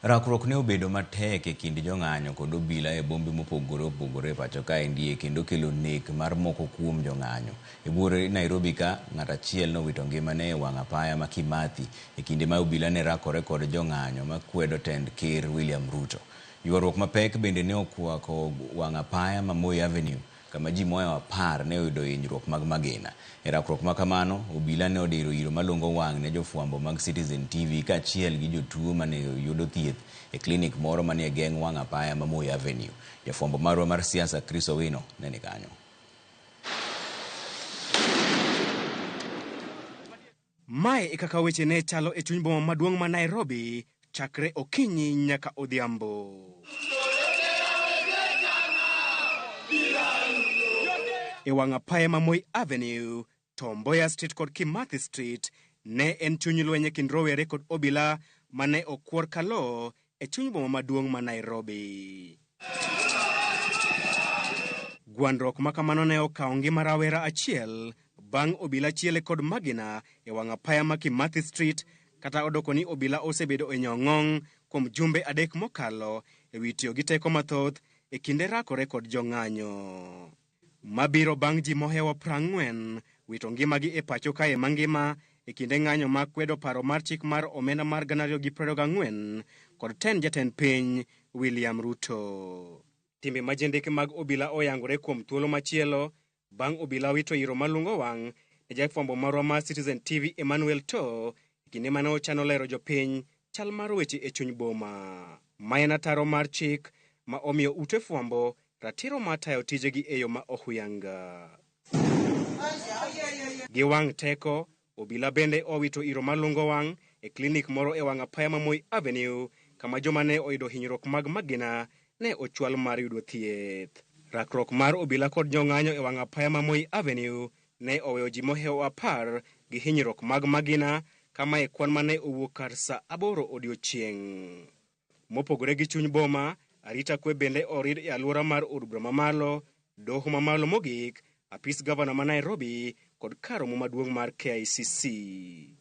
Rakruok ne obedo matek e kind jong'anyo kod obila e bombe mopogore opogore e pacho kaendi kendo kelo nek mar moko kuom jong'anyo. E buore Nairobi ka, ng'at achiel nowito ngimane e wang' apaya ma Kimathi e kinde ma obila ne rakore kod jong'anyo makwedo tend ker William Ruto. Ywaruok mapek bende ne okwako wang' apaya ma Moi Avenue kama ji mohewo 10 ne oyudo hinyruok mag magina. E rakruok ma kamano, obila ne odiro iro malungo wang' ne jofwambo mag Citizen TV kaachiel gi jotuo mane yudo thieth e klinik moro manie geng' wang' apaya ma Moi Avenue. Jafwambo marwa mar siasa Chris Owino ne ni kanyo. Mae e kaka weche ne chalo e chuny boma maduong' ma Nairobi chakre okinyi nyaka odhiambo. E wang' apaya ma Moi Avenue, Tom Mboya Street kod Kimathi Street ne en chuny lweny e kind rowere kod obila ma ne okwor kalo e chuny boma maduong' ma Nairobi. Gwandruok ma kamano ne okawo ngima rawera achiel bang' obila chiele kod magina e wang' apaya ma Kimathi Street kata odoko ni obila osebedo e nyong'ong' kuom jumbe 3 mokalo e wi tiyo gi teko mathoth e kinde rakore kod jong'anyo. Mabiro bang' ji mohewo 40 wito ngimagi e pacho kae mangima e kinde ng'anyo ma kwedo paro mar chik mar omenda mar 2024 kod tend jatend piny William Ruto. Timbe majendeke mag obila oyangore kuom thuolo machielo bang' obila wito iro malungo wang' ne jafwambo marwa mar Citizen TV Emmanuel Too e kinde mane ochano lero jopiny chal mar weche e chuny boma. Ma en ataro mar chik ma omiyo ute fwambo ratiro mar tayo tijegi e yo ma ohuyanga. Gi wang' teko, obila bende owito iro malungo wang' e klinik moro e wang' apaya ma Moi Avenue kama joma ne oyudo hinyruok mag magina ne ochwal mar yudo thieth. Rakruok mar obila kod jong'anyo e wang' apaya ma Moi Avenue ne oweyo ji mohewo 10 gi hinyruok mag magina kama e kwan mane owuok kar saa 8 odiochieng'. Mopogore gi chuny boma, arita kwe bende orid e alwora mar od bura mamalo, doho mamalo mogik, apis gavana ma Nairobi kod kar romo maduong' mar KICC.